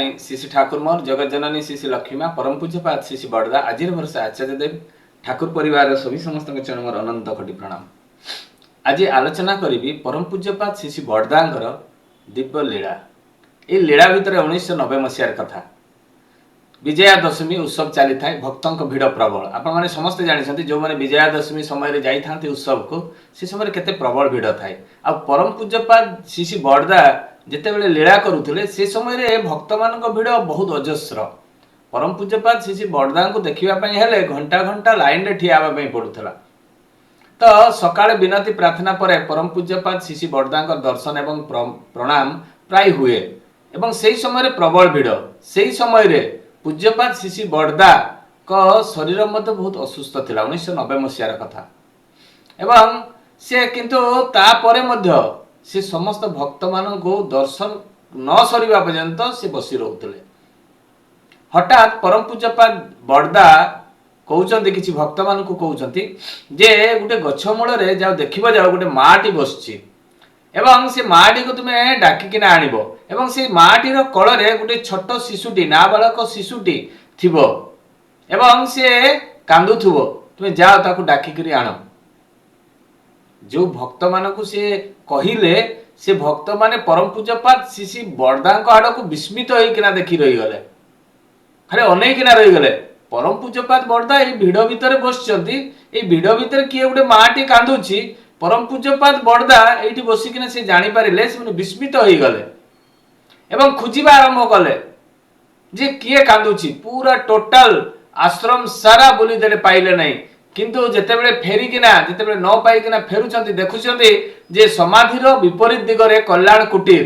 ଶ୍ରୀ ଶ୍ରୀ ଠାକୁର ମୋର ଜଗତ ଜନନୀ ଶ୍ରୀ ଶ୍ରୀ ଲକ୍ଷ୍ମୀମା, ପରମ ପୂଜ୍ୟପାଦ ଶ୍ରୀ ଶ୍ରୀ ବଡ଼ଦା, ଆଜିର ଭରସା ଆଚାର୍ଯ୍ୟ ଦେବ, ଠାକୁର ପରିବାରର ସଭି ସମସ୍ତଙ୍କ ଚରଣ ମୋର ଅନନ୍ତ କୋଟି ପ୍ରଣାମ। ଆଜି ଆଲୋଚନା କରିବି ପରମ ପୂଜ୍ୟପାଦ ଶ୍ରୀ ଶ୍ରୀ ବଡ଼ଦାଙ୍କର ଦିବ୍ୟ ଲୀଳା। ଏଇ ଲୀଳା ଭିତରେ 1990 ମସିହାର କଥା। ବିଜୟା ଦଶମୀ ଉତ୍ସବ ଚାଲିଥାଏ, ଭକ୍ତଙ୍କ ଭିଡ଼ ପ୍ରବଳ। ଆପଣମାନେ ସମସ୍ତେ ଜାଣିଛନ୍ତି, ଯେଉଁମାନେ ବିଜୟା ଦଶମୀ ସମୟରେ ଯାଇଥାନ୍ତି ଉତ୍ସବକୁ, ସେ ସମୟରେ କେତେ ପ୍ରବଳ ଭିଡ଼ ଥାଏ। ଆଉ ପରମ ପୂଜ୍ୟପାଦ ଶ୍ରୀ ଶ୍ରୀ ବଡ଼ଦା ଯେତେବେଳେ ଲୀଳା କରୁଥିଲେ, ସେ ସମୟରେ ଭକ୍ତମାନଙ୍କ ଭିଡ଼ ବହୁତ ଅଜସ୍ର। ପରମ ପୂଜ୍ୟପାଦ ଶ୍ରୀ ଶ୍ରୀ ବଡ଼ଦାଙ୍କୁ ଦେଖିବା ପାଇଁ ହେଲେ ଘଣ୍ଟା ଘଣ୍ଟା ଲାଇନରେ ଠିଆ ହେବା ପାଇଁ ପଡୁଥିଲା। ତ ସକାଳେ ବିନତି ପ୍ରାର୍ଥନା ପରେ ପରମ ପୂଜ୍ୟପାଦ ଶ୍ରୀ ଶ୍ରୀ ବଡ଼ଦାଙ୍କ ଦର୍ଶନ ଏବଂ ପ୍ରଣାମ ପ୍ରାୟ ହୁଏ ଏବଂ ସେଇ ସମୟରେ ପ୍ରବଳ ଭିଡ଼। ସେଇ ସମୟରେ ପୂଜ୍ୟପାଦ ଶ୍ରୀ ଶ୍ରୀ ବଡ଼ଦାଙ୍କ ଶରୀର ମଧ୍ୟ ବହୁତ ଅସୁସ୍ଥ ଥିଲା। 1990 ମସିହାର କଥା। ଏବଂ ସେ କିନ୍ତୁ ତାପରେ ମଧ୍ୟ ସେ ସମସ୍ତ ଭକ୍ତମାନଙ୍କୁ ଦର୍ଶନ ନ ସରିବା ପର୍ଯ୍ୟନ୍ତ ସେ ବସି ରହୁଥିଲେ। ହଠାତ୍ ପରମ ପୂଜ୍ୟପାଦ ବଡ଼ଦା କହୁଛନ୍ତି, କିଛି ଭକ୍ତମାନଙ୍କୁ କହୁଛନ୍ତି ଯେ ଗୋଟେ ଗଛ ମୂଳରେ ଯାଅ, ଦେଖିବ ଯାଅ, ଗୋଟେ ମାଟି ବସିଛି ଏବଂ ସେ ମାଟିକୁ ତୁମେ ଡାକିକିନା ଆଣିବ ଏବଂ ସେଇ ମାଟିର କଳରେ ଗୋଟେ ଛୋଟ ଶିଶୁଟି, ନାବାଳକ ଶିଶୁଟି ଥିବ ଏବଂ ସେ କାନ୍ଦୁଥିବ। ତୁମେ ଯାଅ, ତାକୁ ଡାକିକିରି ଆଣ। ଯୋଉ ଭକ୍ତମାନଙ୍କୁ ସେ କହିଲେ, ସେ ଭକ୍ତମାନେ ପରମ ପୂଜ୍ୟପାଦ ଶ୍ରୀ ଶ୍ରୀ ବଡ଼ଦାଙ୍କ ଆଡ଼କୁ ବିସ୍ମିତ ହେଇକିନା ଦେଖି ରହିଗଲେ, ଖାଲି ଅନେଇକିନା ରହିଗଲେ। ପରମ ପୂଜ୍ୟପାଦ ବଡ଼ଦା ଏଇ ଭିଡ଼ ଭିତରେ ବସିଛନ୍ତି, ଏଇ ଭିଡ଼ ଭିତରେ କିଏ ଗୋଟେ ମାଟି କାନ୍ଦୁଛି, ପରମ ପୂଜ୍ୟପାଦ ବଡ଼ଦା ଏଇଠି ବସିକିନା ସେ ଜାଣିପାରିଲେ। ସେମାନେ ବିସ୍ମିତ ହେଇଗଲେ ଏବଂ ଖୋଜିବା ଆରମ୍ଭ କଲେ ଯେ କିଏ କାନ୍ଦୁଛି। ପୁରା ଟୋଟାଲ ଆଶ୍ରମ ସାରା ବୁଲିଦେଲେ, ପାଇଲେ ନାହିଁ। କିନ୍ତୁ ଯେତେବେଳେ ଫେରିକିନା, ଯେତେବେଳେ ନ ପାଇକିନା ଫେରୁଛନ୍ତି, ଦେଖୁଛନ୍ତି ଯେ ସମାଧିର ବିପରୀତ ଦିଗରେ କଲ୍ୟାଣ କୁଟୀର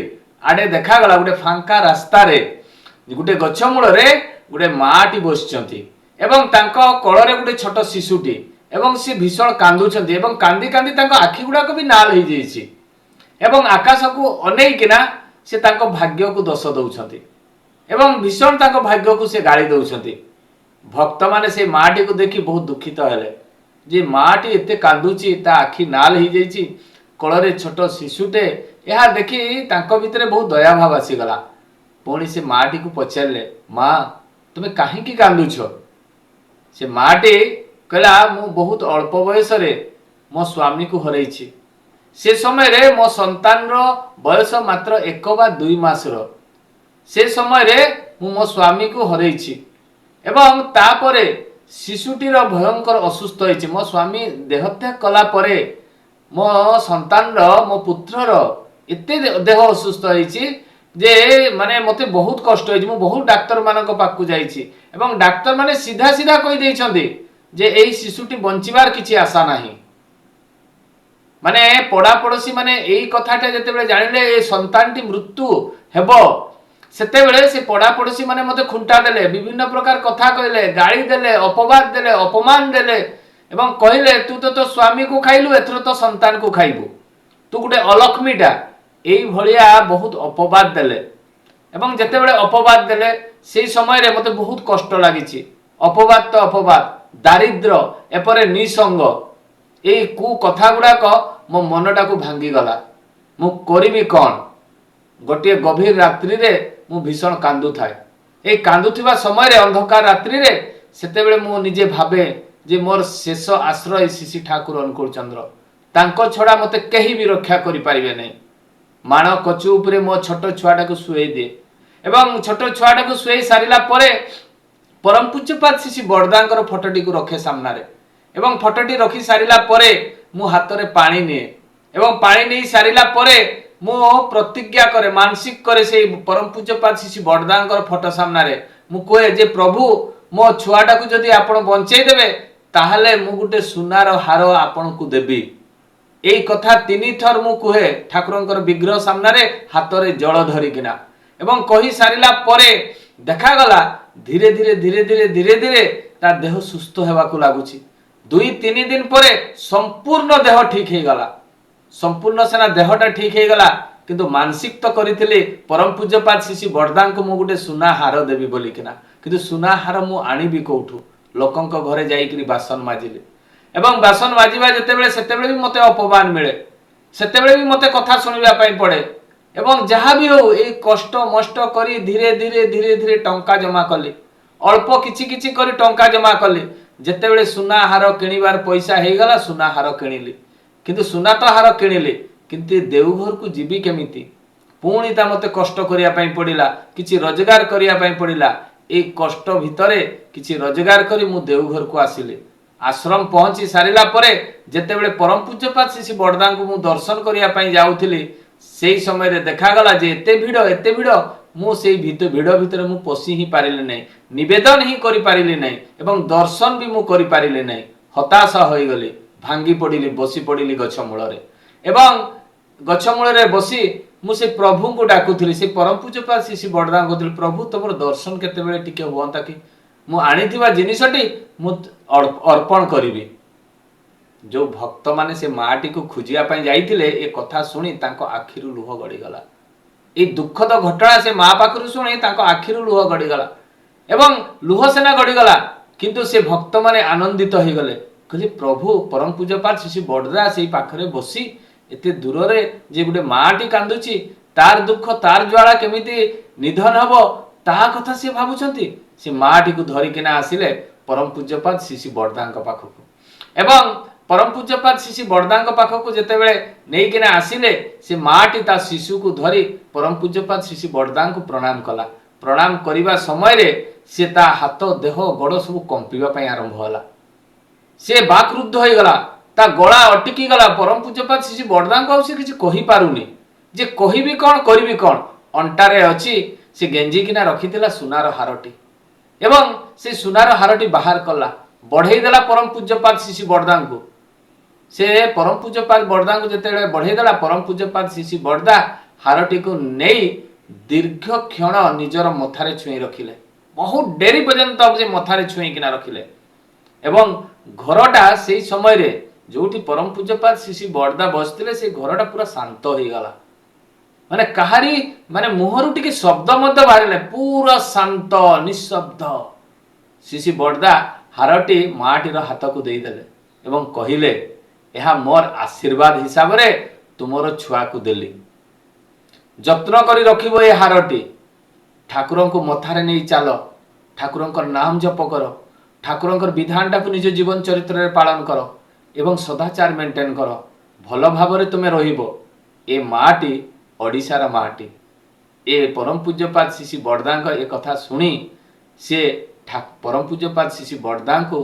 ଆଡେ ଦେଖାଗଲା ଗୋଟେ ଫାଙ୍କା ରାସ୍ତାରେ ଗୋଟେ ଗଛ ମୂଳରେ ଗୋଟେ ମାଟି ବସିଛନ୍ତି ଏବଂ ତାଙ୍କ କୋଳରେ ଗୋଟେ ଛୋଟ ଶିଶୁଟି ଏବଂ ସେ ଭୀଷଣ କାନ୍ଦୁଛନ୍ତି ଏବଂ କାନ୍ଦି କାନ୍ଦି ତାଙ୍କ ଆଖି ଗୁଡାକ ବି ନାଲ ହେଇଯାଇଛି ଏବଂ ଆକାଶକୁ ଅନେଇକିନା ସେ ତାଙ୍କ ଭାଗ୍ୟକୁ ଦୋଷ ଦଉଛନ୍ତି ଏବଂ ଭୀଷଣ ତାଙ୍କ ଭାଗ୍ୟକୁ ସେ ଗାଳି ଦଉଛନ୍ତି। ଭକ୍ତମାନେ ସେ ମାଟିକୁ ଦେଖି ବହୁତ ଦୁଃଖିତ ହେଲେ ଯେ ମାଟି ଏତେ କାନ୍ଦୁଛି, ତା ଆଖି ନାଲ ହେଇଯାଇଛି, କୋଳରେ ଛୋଟ ଶିଶୁଟେ। ଏହା ଦେଖି ତାଙ୍କ ଭିତରେ ବହୁତ ଦୟାଭାବ ଆସିଗଲା। ପୁଣି ସେ ମାଟିକୁ ପଚାରିଲେ, "ମା, ତୁମେ କାହିଁକି କାନ୍ଦୁଛ?" ସେ ମାଟି କହିଲା, "ମୁଁ ବହୁତ ଅଳ୍ପ ବୟସରେ ମୋ ସ୍ୱାମୀକୁ ହରେଇଛି। ସେ ସମୟରେ ମୋ ସନ୍ତାନର ବୟସ ମାତ୍ର 1 ବା 2 ମାସର। ସେ ସମୟରେ ମୁଁ ମୋ ସ୍ୱାମୀକୁ ହରେଇଛି ଏବଂ ତାପରେ ଶିଶୁଟିର ଭୟଙ୍କର ଅସୁସ୍ଥ ହେଇଛି। ମୋ ସ୍ୱାମୀ ଦେହତ୍ୟାଗ କଲା ପରେ ମୋ ସନ୍ତାନର, ମୋ ପୁତ୍ରର ଏତେ ଦେହ ଅସୁସ୍ଥ ହେଇଛି ଯେ ମାନେ ମୋତେ ବହୁତ କଷ୍ଟ ହେଇଛି। ମୁଁ ବହୁତ ଡାକ୍ତରମାନଙ୍କ ପାଖକୁ ଯାଇଛି ଏବଂ ଡାକ୍ତରମାନେ ସିଧା ସିଧା କହିଦେଇଛନ୍ତି ଯେ ଏଇ ଶିଶୁଟି ବଞ୍ଚିବାର କିଛି ଆଶା ନାହିଁ।" ମାନେ ପଡ଼ା ପଡ଼ୋଶୀ ମାନେ ଏଇ କଥାଟା ଯେତେବେଳେ ଜାଣିଲେ, ଏ ସନ୍ତାନଟି ମୃତ୍ୟୁ ହେବ, ସେତେବେଳେ ସେ ପଡ଼ା ପଡ଼ୋଶୀ ମାନେ ମୋତେ ଖୁଣ୍ଟା ଦେଲେ, ବିଭିନ୍ନ ପ୍ରକାର କଥା କହିଲେ, ଗାଳି ଦେଲେ, ଅପବାଦ ଦେଲେ, ଅପମାନ ଦେଲେ ଏବଂ କହିଲେ, "ତୁ ତ ତୋ ସ୍ୱାମୀକୁ ଖାଇଲୁ, ଏଥର ତୋ ସନ୍ତାନକୁ ଖାଇବୁ, ତୁ ଗୋଟେ ଅଲକ୍ଷ୍ମୀଟା।" ଏଇଭଳିଆ ବହୁତ ଅପବାଦ ଦେଲେ ଏବଂ ଯେତେବେଳେ ଅପବାଦ ଦେଲେ, ସେଇ ସମୟରେ ମୋତେ ବହୁତ କଷ୍ଟ ଲାଗିଛି। ଅପବାଦ ତ ଅପବାଦ, ଦାରିଦ୍ର, ଏପରି ନିସଙ୍ଗ, ଏଇ କୁ କଥା ଗୁଡାକ ମୋ ମନଟାକୁ ଭାଙ୍ଗିଗଲା। ମୁଁ କରିବି କ'ଣ? ଗୋଟିଏ ଗଭୀର ରାତ୍ରିରେ ମୁଁ ଭୀଷଣ କାନ୍ଦୁଥାଏ। ଏଇ କାନ୍ଦୁଥିବା ସମୟରେ, ଅନ୍ଧକାର ରାତ୍ରିରେ, ସେତେବେଳେ ମୁଁ ନିଜେ ଭାବେ ଯେ ମୋର ଶେଷ ଆଶ୍ରୟ ଶ୍ରୀ ଶ୍ରୀ ଠାକୁର ଅନୁକୂଳ ଚନ୍ଦ୍ର, ତାଙ୍କ ଛଡ଼ା ମୋତେ କେହି ବି ରକ୍ଷା କରିପାରିବେ ନାହିଁ। ମାଣ କଚୁ ଉପରେ ମୋ ଛୋଟ ଛୁଆଟାକୁ ଶୁଏଇ ଦିଏ ଏବଂ ଛୋଟ ଛୁଆଟାକୁ ଶୁଏଇ ସାରିଲା ପରେ ପରମ ପୂଜ୍ୟପାଦ ଶ୍ରୀ ଶ୍ରୀ ବଡ଼ଦାଙ୍କର ଫଟୋଟିକୁ ରଖେ ସାମ୍ନାରେ ଏବଂ ଫଟୋଟି ରଖି ସାରିଲା ପରେ ମୁଁ ହାତରେ ପାଣି ନିଏ ଏବଂ ପାଣି ନେଇ ସାରିଲା ପରେ ମୁଁ ପ୍ରତିଜ୍ଞା କରେ, ମାନସିକ କରେ। ସେଇ ପରମ ପୂଜ୍ୟପାଦ ଶ୍ରୀ ଶ୍ରୀ ବଡ଼ଦାଙ୍କର ଫଟୋ ସାମ୍ନାରେ ମୁଁ କୁହେ ଯେ ପ୍ରଭୁ, ମୋ ଛୁଆଟାକୁ ଯଦି ଆପଣ ବଞ୍ଚେଇ ଦେବେ, ତାହେଲେ ମୁଁ ଗୋଟେ ସୁନାର ହାର ଆପଣଙ୍କୁ ଦେବି। ଏଇ କଥା ତିନି ଥର ମୁଁ କୁହେ ଠାକୁରଙ୍କର ବିଗ୍ରହ ସାମ୍ନାରେ ହାତରେ ଜଳ ଧରିକିନା। ଏବଂ କହି ସାରିଲା ପରେ ଦେଖାଗଲା ଧୀରେ ଧୀରେ ଧୀରେ ଧୀରେ ଧୀରେ ଧୀରେ ତା ଦେହ ସୁସ୍ଥ ହେବାକୁ ଲାଗୁଛି। 2-3 ଦିନ ପରେ ସମ୍ପୂର୍ଣ୍ଣ ଦେହ ଠିକ ହେଇଗଲା। ସମ୍ପୂର୍ଣ୍ଣ ସିନା ଦେହଟା ଠିକ ହେଇଗଲା, କିନ୍ତୁ ମାନସିକ ତ କରିଥିଲି ପରମ ପୂଜ୍ୟପାଦ ଶ୍ରୀ ଶ୍ରୀ ବଡ଼ଦାଙ୍କୁ ମୁଁ ଗୋଟେ ସୁନା ହାର ଦେବି ବୋଲିକିନା, କିନ୍ତୁ ସୁନା ହାର ମୁଁ ଆଣିବି କୋଉଠୁ? ଲୋକଙ୍କ ଘରେ ଯାଇକିରି ବାସନ ମାଜିଲି ଏବଂ ବାସନ ମାଜିବା ଯେତେବେଳେ, ସେତେବେଳେ ବି ମୋତେ ଅପମାନ ମିଳେ, ସେତେବେଳେ ବି ମୋତେ କଥା ଶୁଣିବା ପାଇଁ ପଡେ। ଏବଂ ଯାହା ବି ହଉ, ଏଇ କଷ୍ଟ ମଷ୍ଟ କରି ଧୀରେ ଧୀରେ ଧୀରେ ଧୀରେ ଟଙ୍କା ଜମା କଲି। ଅଳ୍ପ କିଛି କିଛି କରି ଟଙ୍କା ଜମା କଲି। ଯେତେବେଳେ ସୁନା ହାର କିଣିବାର ପଇସା ହେଇଗଲା, ସୁନା ହାର କିଣିଲି। କିନ୍ତୁ ସୁନା ତ ହାର କିଣିଲି, କିନ୍ତୁ ଦେଉଘରକୁ ଯିବି କେମିତି? ପୁଣି ତା ମୋତେ କଷ୍ଟ କରିବା ପାଇଁ ପଡ଼ିଲା, କିଛି ରୋଜଗାର କରିବା ପାଇଁ ପଡ଼ିଲା। ଏଇ କଷ୍ଟ ଭିତରେ କିଛି ରୋଜଗାର କରି ମୁଁ ଦେଉଘରକୁ ଆସିଲି। ଆଶ୍ରମ ପହଞ୍ଚି ସାରିଲା ପରେ ଯେତେବେଳେ ପରମ ପୂଜ୍ୟପାଦ ଶ୍ରୀ ବଡ଼ଦାଙ୍କୁ ମୁଁ ଦର୍ଶନ କରିବା ପାଇଁ ଯାଉଥିଲି, ସେଇ ସମୟରେ ଦେଖାଗଲା ଯେ ଏତେ ଭିଡ଼, ଏତେ ଭିଡ଼, ମୁଁ ସେଇ ଭିଡ଼ ଭିତରେ ମୁଁ ପଶି ହିଁ ପାରିଲି ନାହିଁ, ନିବେଦନ ହିଁ କରିପାରିଲି ନାହିଁ ଏବଂ ଦର୍ଶନ ବି ମୁଁ କରିପାରିଲି ନାହିଁ। ହତାଶ ହୋଇଗଲି, ଭାଙ୍ଗି ପଡ଼ିଲି, ବସି ପଡ଼ିଲି ଗଛ ମୂଳରେ। ଏବଂ ଗଛ ମୂଳରେ ବସି ମୁଁ ସେ ପ୍ରଭୁଙ୍କୁ ଡାକୁଥିଲି, ସେ ପରମ ପୂଜ୍ୟପାଦ ଶ୍ରୀ ବଡ଼ଦାଙ୍କୁ କହୁଥିଲି, ପ୍ରଭୁ, ତମର ଦର୍ଶନ କେତେବେଳେ ଟିକେ ହୁଅନ୍ତା କି, ମୁଁ ଆଣିଥିବା ଜିନିଷଟି ମୁଁ ଅର୍ପଣ କରିବି। ଯୋଉ ଭକ୍ତମାନେ ସେ ମାଟିକୁ ଖୋଜିବା ପାଇଁ ଯାଇଥିଲେ, ଏ କଥା ଶୁଣି ତାଙ୍କ ଆଖିରୁ ଲୁହ ଗଡ଼ିଗଲା। ଏଇ ଦୁଃଖଦ ଘଟଣା ସେ ମା ପାଖରୁ ଶୁଣି ତାଙ୍କ ଆଖିରୁ ଲୁହ ଗଡ଼ିଗଲା। ଏବଂ ଲୁହ ସିନା ଗଡ଼ିଗଲା, କିନ୍ତୁ ସେ ଭକ୍ତମାନେ ଆନନ୍ଦିତ ହେଇଗଲେ। କହିଲେ, ପ୍ରଭୁ ପରମ ପୂଜ୍ୟପାଦ ଶ୍ରୀ ବଡ଼ଦା ସେଇ ପାଖରେ ବସି ଏତେ ଦୂରରେ ଯେ ଗୋଟେ ମାଟି କାନ୍ଦୁଛି, ତାର ଦୁଃଖ, ତାର ଜ୍ୱାଳା କେମିତି ନିଧନ ହବ, ତାହା କଥା ସେ ଭାବୁଛନ୍ତି। ସେ ମାଟିକୁ ଧରିକିନା ଆସିଲେ ପରମ ପୂଜ୍ୟପାଦ ଶ୍ରୀ ବଡ଼ଦାଙ୍କ ପାଖକୁ। ଏବଂ ପରମ ପୂଜ୍ୟପାଦ ଶ୍ରୀ ବଡ଼ଦାଙ୍କ ପାଖକୁ ଯେତେବେଳେ ନେଇକିନା ଆସିଲେ, ସେ ମାଟି ତା ଶିଶୁକୁ ଧରି ପରମ ପୂଜ୍ୟପାଦ ଶ୍ରୀ ବଡ଼ଦାଙ୍କୁ ପ୍ରଣାମ କଲା। ପ୍ରଣାମ କରିବା ସମୟରେ ସେ ତା ହାତ, ଦେହ, ଗୋଡ଼ ସବୁ କମ୍ପିବା ପାଇଁ ଆରମ୍ଭ ହେଲା। ସେ ବାକରୁଦ୍ଧ ହେଇଗଲା, ତା ଗଳା ଅଟକି ଗଲା। ପରମ ପୂଜ୍ୟପାଦ ଶ୍ରୀ ବଡ଼ଦାଙ୍କୁ ଆଉ ସେ କିଛି କହିପାରୁନି ଯେ କହିବି କ'ଣ, କରିବି କ'ଣ। ଅଣ୍ଟାରେ ଅଛି ସେ ଗେଞ୍ଜିକିନା ରଖିଥିଲା ସୁନାର ହାରଟି, ଏବଂ ସେ ସୁନାର ହାରଟି ବାହାର କଲା, ବଢେଇ ଦେଲା ପରମ ପୂଜ୍ୟପାଦ ଶ୍ରୀ ବଡ଼ଦାଙ୍କୁ। ସେ ପରମ ପୂଜ୍ୟପାଦ ବଡ଼ଦାଙ୍କୁ ଯେତେବେଳେ ବଢେଇ ଦେଲା, ପରମ ପୂଜ୍ୟପାଦ ଶ୍ରୀ ବଡ଼ଦା ହାରଟିକୁ ନେଇ ଦୀର୍ଘ କ୍ଷଣ ନିଜର ମଥାରେ ଛୁଇଁ ରଖିଲେ। ବହୁତ ଡେରି ପର୍ଯ୍ୟନ୍ତ ସେ ମଥାରେ ଛୁଇଁକିନା ରଖିଲେ। ଏବଂ ଘରଟା ସେଇ ସମୟରେ ଯୋଉଠି ପରମ ପୂଜ୍ୟପାଦ ଶ୍ରୀ ବଡ଼ଦା ବସିଥିଲେ, ସେଇ ଘରଟା ପୁରା ଶାନ୍ତ ହେଇଗଲା। ମାନେ କାହାରି ମାନେ ମୁହଁରୁ ଟିକେ ଶବ୍ଦ ମଧ୍ୟ ବାହାରିଲା, ପୁରା ଶାନ୍ତ ନିଶବ୍ଦ। ଶ୍ରୀ ବଡ଼ଦା ହାରଟି ମାଟିର ହାତକୁ ଦେଇଦେଲେ ଏବଂ କହିଲେ, ଏହା ମୋର ଆଶୀର୍ବାଦ ହିସାବରେ ତୁମର ଛୁଆକୁ ଦେଲି, ଯତ୍ନ କରି ରଖିବ ଏ ହାରଟି। ଠାକୁରଙ୍କୁ ମଥାରେ ନେଇ ଚାଲ, ଠାକୁରଙ୍କର ନାମ ଜପ କର, ଠାକୁରଙ୍କର ବିଧାନଟାକୁ ନିଜ ଜୀବନ ଚରିତ୍ରରେ ପାଳନ କର ଏବଂ ସଦାଚାର ମେଣ୍ଟେନ୍ କର, ଭଲ ଭାବରେ ତୁମେ ରହିବ। ଏ ମାଟି ଓଡ଼ିଶାର ମାଟି। ଏ ପରମ ପୂଜ୍ୟପାଦ ଶ୍ରୀ ବଡ଼ଦାଙ୍କ ଏ କଥା ଶୁଣି ସିଏ ପରମ ପୂଜ୍ୟପାଦ ଶ୍ରୀ ବଡ଼ଦାଙ୍କୁ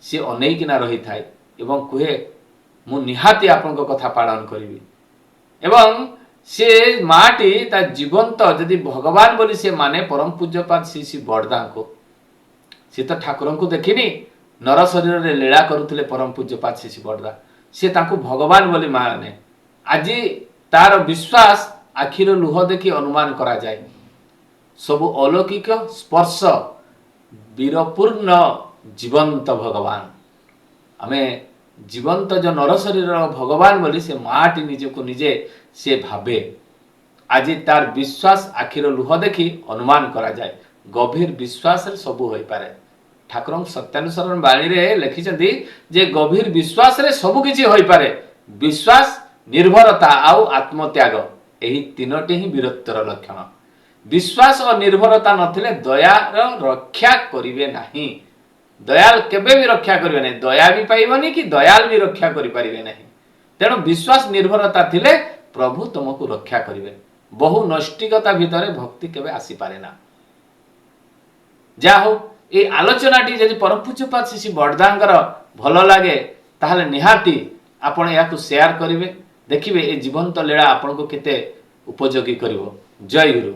ସିଏ ଅନେଇକିନା ରହିଥାଏ ଏବଂ କୁହେ, ମୁଁ ନିହାତି ଆପଣଙ୍କ କଥା ପାଳନ କରିବି। ଏବଂ ସେ ମାଟି ତା ଜୀବନ୍ତ ଯଦି ଭଗବାନ ବୋଲି ସେ ମାନେ ପରମ ପୂଜ୍ୟପାଦ ଶ୍ରୀ ଶ୍ରୀ ବଡ଼ଦାଙ୍କୁ। ସେ ତ ଠାକୁରଙ୍କୁ ଦେଖିନି, ନର ଶରୀରରେ ଲୀଳା କରୁଥିଲେ ପରମ ପୂଜ୍ୟପାଦ ଶ୍ରୀ ଶ୍ରୀ ବଡ଼ଦା, ସେ ତାଙ୍କୁ ଭଗବାନ ବୋଲି ମାନେ। ଆଜି ତାର ବିଶ୍ୱାସ ଆଖିର ଲୁହ ଦେଖି ଅନୁମାନ କରାଯାଏ। ସବୁ ଅଲୌକିକ ସ୍ପର୍ଶ ବୀରପୂର୍ଣ୍ଣ ଜୀବନ୍ତ ଭଗବାନ। ଆମେ ଜୀବନ୍ତ ଯୋଉ ନର ଶରୀରର ଭଗବାନ ବୋଲି ସେ ମାଟି ନିଜକୁ ନିଜେ ସେ ଭାବେ। ଆଜି ତାର ବିଶ୍ୱାସ ଆଖିର ଲୁହ ଦେଖି ଅନୁମାନ କରାଯାଏ। ଗଭୀର ବିଶ୍ୱାସରେ ସବୁ ହୋଇପାରେ। ଠାକୁରଙ୍କ ସତ୍ୟାନୁସରଣ ବାଣୀରେ ଲେଖିଛନ୍ତି ଯେ ଗଭୀର ବିଶ୍ୱାସରେ ସବୁ କିଛି ହୋଇପାରେ। ବିଶ୍ୱାସ, ନିର୍ଭରତା ଆଉ ଆତ୍ମତ୍ୟାଗ, ଏହି ତିନୋଟି ହିଁ ବୀରତ୍ୱର ଲକ୍ଷଣ। ବିଶ୍ୱାସ ଓ ନିର୍ଭରତା ନଥିଲେ ଦୟାର ରକ୍ଷା କରିବେ ନାହିଁ। ଦୟାଲ କେବେ ବି ରକ୍ଷା କରିବେ ନାହିଁ, ଦୟା ବି ପାଇବନି କି ଦୟାଲ ବି ରକ୍ଷା କରିପାରିବେ ନାହିଁ। ତେଣୁ ବିଶ୍ୱାସ ନିର୍ଭରତା ଥିଲେ ପ୍ରଭୁ ତୁମକୁ ରକ୍ଷା କରିବେ। ବହୁ ନୈଷ୍ଠିକତା ଭିତରେ ଭକ୍ତି କେବେ ଆସିପାରେ ନା। ଯାହା ହଉ, ଏଇ ଆଲୋଚନାଟି ଯଦି ପରମ ପୂଜ୍ୟପାଦ ଶ୍ରୀ ବଡ଼ଦାଙ୍କର ଭଲ ଲାଗେ, ତାହେଲେ ନିହାତି ଆପଣ ଏହାକୁ ସେୟାର କରିବେ। ଦେଖିବେ ଏ ଜୀବନ୍ତ ଲୀଳା ଆପଣଙ୍କୁ କେତେ ଉପଯୋଗୀ କରିବ। ଜୟ ଗୁରୁ।